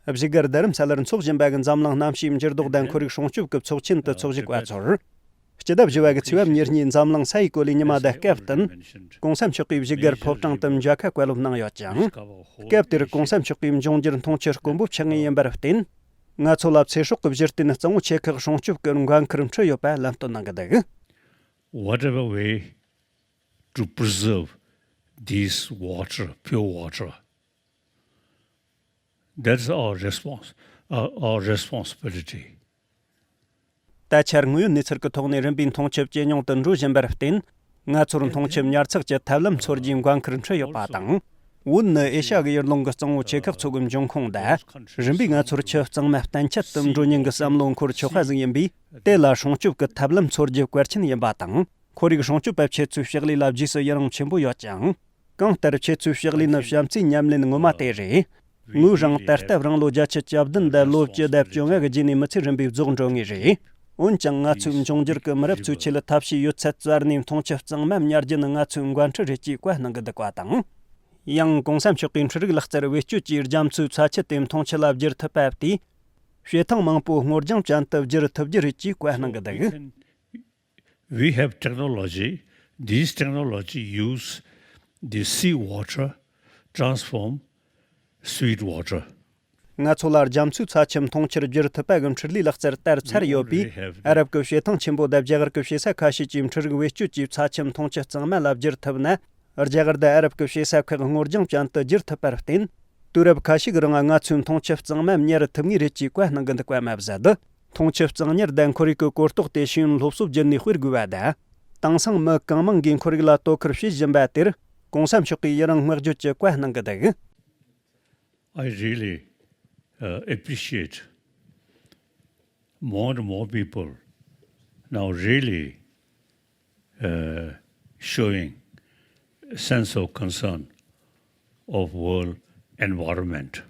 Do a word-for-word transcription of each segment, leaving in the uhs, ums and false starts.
བཞུགས་སྒར་རྡ་རམ་ས་ལར་འཚོགས་བཞིན་པ་གི་འཛམ་གླིང་གནམ་གཤིས་འགྱུར་ལྡོག་དང་ཁོར་ཡུག་སྲུང་སྐྱོབ་ཀྱི་ཚོགས་ཆེན་དུ་ཚོགས་ཞུགས་པ་ཚོར། སྤྱི་ཟླ་བཞི་བ་གི་ཚེས་པ་ཉེར་གཉིས་འཛམ་གླིང་ས་ཡི་གོ་ལའི་ཉི་མ་དང་སྐབས་བསྟུན། གོང་ས་མཆོག་གིས་བཞུགས་སྒར་ཕོ་བྲང་དུ་མཇལ་ཁ་བཀའ་སློབ་གནང་ཡོད་ཅིང་། སྐབས་དེར་གོང་ས་མཆོག་གིས་འབྱུང་འགྱུར་འཐུང་ཆུ་དཀོན་པོ་ཆགས་ངེས་ཡིན་པར་བརྟེན། ང་ཚོ་ལ་ཚེ་སྲོག་གི་བཞུར་རྟེན་གཙང་བོ་ཆེ་ཁག་སྲུང་སྐྱོབ་ཀྱི་འགན་ཁུར་འཁྲི་ཡོད་པ་ལམ་སྟོན་གནང་གི་འདུག Whatever way to preserve this water, pure water, that's our response, our, our responsibility. ད་ཆར་དངོས་ཡོད་གནས་ཚུལ་གྱི་ཐོག་ནས་རིམ་པས་འཐུང་ཆུ་ཇེ་ཉུང་དུ་འགྲོ་བཞིན་པར་བརྟེན། ང་ཚོར་འཐུང་ཆུ་ཉར་ཚགས་ཀྱི་ཐབས་ལམ་འཚོལ་རྒྱུའི་འགན་ཁུར་འཁྲི་ཡོད་པ་དང་། བོད་ནི་ཨེ་ཤ་ཡ་གི་ཡུལ་ལུང་གི་གཙང་བོ་ཆེ་ཁག་ཚོ་གི་འབྱུང་ཁུངས་དང་། རིམ་པས་ང་ཚོར་ཆུ་གཙང་མ་བརྟན་ཁྱད་དུ་འགྲོ་ཉེན་གྱི་བསམ་བློ་འཁོར་ཆོག་པ་ཟིག་ཡིན་པས། དེ་ལ་སྲུང་སྐྱོབ་ཀྱི་ཐབས་ལམ་འཚོལ་རྒྱུ་གལ་ཆེན་ཡིན་པ་དང་། ཁོར་ཡུག་སྲུང་སྐྱོབ་པ་ཁྱེད་ཚོའི་ཕྱག་ལས་ལ་རྗེས་སུ་ཡི་རང་ཆེན་པོ་ཡོད་ཅིང་། གང་ལྟར་ཁྱེད་ཚོའི་ཕྱག་ལས་ནི་བྱམས་བརྩེའི་ཉམས་ལེན་ངོ་མ་དེ་རེད། ངོས་རང་ད་ལྟ་རང་ལོ་བརྒྱད་ཅུ་གྱ་བདུན་དང་ལོ་བཅུ་དང་བཅོ་ལྔ་གི་རྗེས་ནས་མི་ཚེ་རིམ་པས་རྫོགས་འགྲོ་ངེས་རེད། འོན་ཀྱང་ང་ཚོའི་འབྱུང་འགྱུར་གྱི་མི་རབས་ཚོའི་ཆེད་ལ་ཐབས་ཤེས་ཡོད་ཚད་བཙལ་ནས་འཐུང་ཆུ་གཙང་མ་ཉར་རྒྱུ་ནི་ང་ཚོའི་འགན་འཁྲི་རེད་ཅེས་བཀའ་གནང་གི་འདུག་པ་དང་། ཡང་གོང་ས་མཆོག་གིས་འཕྲུལ་རིག་ལག་རྩལ་བེད་སྤྱོད་ཀྱིས་རྒྱ་མཚོའི་ཚྭ་ཆུ་དེ་འཐུང་ཆུ་ལ་བསྒྱུར་ཐུབ་པ་དེས། བྱེ་ཐང་མང་པོ་སྔོ་ལྗང་ཅན་དུ་བསྒྱུར་ཐུབ་རྒྱུ་རེད་ཅེས་བཀའ་གནང་གི་འདུག We have technology. This technology use the sea water, transform sweet water. ང་ཚོ་ལ་རྒྱ་མཚོའི་ཚྭ་ཆུ་འཐུང་ཆུར་བསྒྱུར་ཐུབ་པ་གི་འཕྲུལ་ལས་ལག་རྩལ་དར་ཚར་ཡོད་པས། ཨ་རབ་ཀྱི་བྱེ་ཐང་ཆེན་པོ་དང་རྒྱ་གར་གྱི་བྱེ་ས་ཁ་ཤས་ཀྱིས་འཕྲུལ་རིག་བེད་སྤྱོད་ཀྱིས་ཚྭ་ཆུ་འཐུང་ཆུ་གཙང་མ་ལ་བསྒྱུར་ཐུབ་ན། རྒྱ་གར་དང་ཨ་རབ་ཀྱི་བྱེ་ས་ཁག་སྔོ་ལྗང་ཅན་དུ་བསྒྱུར་ཐུབ་པར་བརྟེན། དུས་རབས་ཁ་ཤས་ཀྱི་རིང་ང་ཚོས་འཐུང་ཆུ་གཙང་མ་ཉར་ཐུབ་ངེས་རེད་ཅེས་བཀའ་གནང་གི་འདུག་པ་མ་ཟད། འཐུང་ཆུ་གཙང་ཉར་དང་ཁོར་ཡུག་གི་གོ་རྟོགས་དེ་ཤེས་ཡོན་སློབ་གསོ་བརྒྱུད་ནས་སྤེལ་དགོས་པ་དང་། དེང་སང་མི་གང་མང་གིས་ཁོར་ཡུག་ལ་དོ་ཁུར་བྱེད་བཞིན་པ་དེར་གོང་ས་མཆོག་གིས་ཡི་རང་བསྔགས་བརྗོད་ཀྱི་བཀའ་གནང་གི་འདུག I really uh, appreciate more and more people now really uh, showing sense of concern of world environment.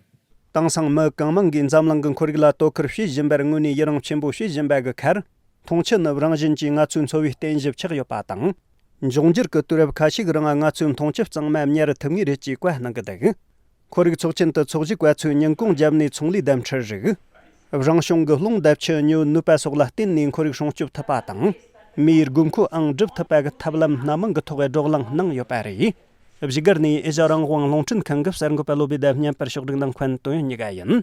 དེང་སང་མི་གང་མང་གིས་འཛམ་གླིང་གི་ཁོར་ཡུག་ལ་དོ་ཁུར་བྱེད་བཞིན་པར་དངོས་ནས་ཡི་རང་ཆེན་པོ་བྱེད་བཞིན་པ་གི་ཁར། འཐུང་ཆུ་ནི་རང་བཞིན་གྱིས་ང་ཚོའི་འཚོ་བའི་རྟེན་གཞི་ཆགས་ཡོད་པ་དང་། འབྱུང་འགྱུར་གྱི་དུས་རབས་ཁ་ཤས་ཀྱི་རིང་ང་ཚོས་འཐུང་ཆུ་གཙང་མ་ཉར་ཐུབ་ངེས་རེད་ཅེས་བཀའ་གནང་གི་འདུག་ཁོར་ཡུག་ཚོགས་ཆེན་དུ་ཚོགས་ཞུགས་པ་ཚོས་ཉིན་གུང་རྒྱབ་ནས་ཚོང་ལས་དང་འཕྲུལ་རིག་རང་བྱུང་གི་རླུང་དང་ཆུ་ཉོ་ནུས་པ་སོགས་ལ་བརྟེན་ནས་ཁོར་ཡུག་སྲུང་སྐྱོབ་ཐུབ་པ་དང་། མིའི་དགོས་མཁོའང་སྒྲུབ་ཐུབ་པ་གི་ཐབས་ལམ་སྣ་མང་གི་ཐོག་བགྲོ་གླེང་གནང་ཡོད་པ་རེད། བཞུགས་སྒར་ནས་ཨེ་ཤ་ཡ་རང་དབང་རླུང་འཕྲིན་ཁང་གི་གསར་འགོད་པ་བློ་བྷེ་དང་བརྙན་པར་ཕྱོགས་སྒྲིག་གནང་མཁན་དོན་ཡོད་གཉིས་ཀ་ཡིན།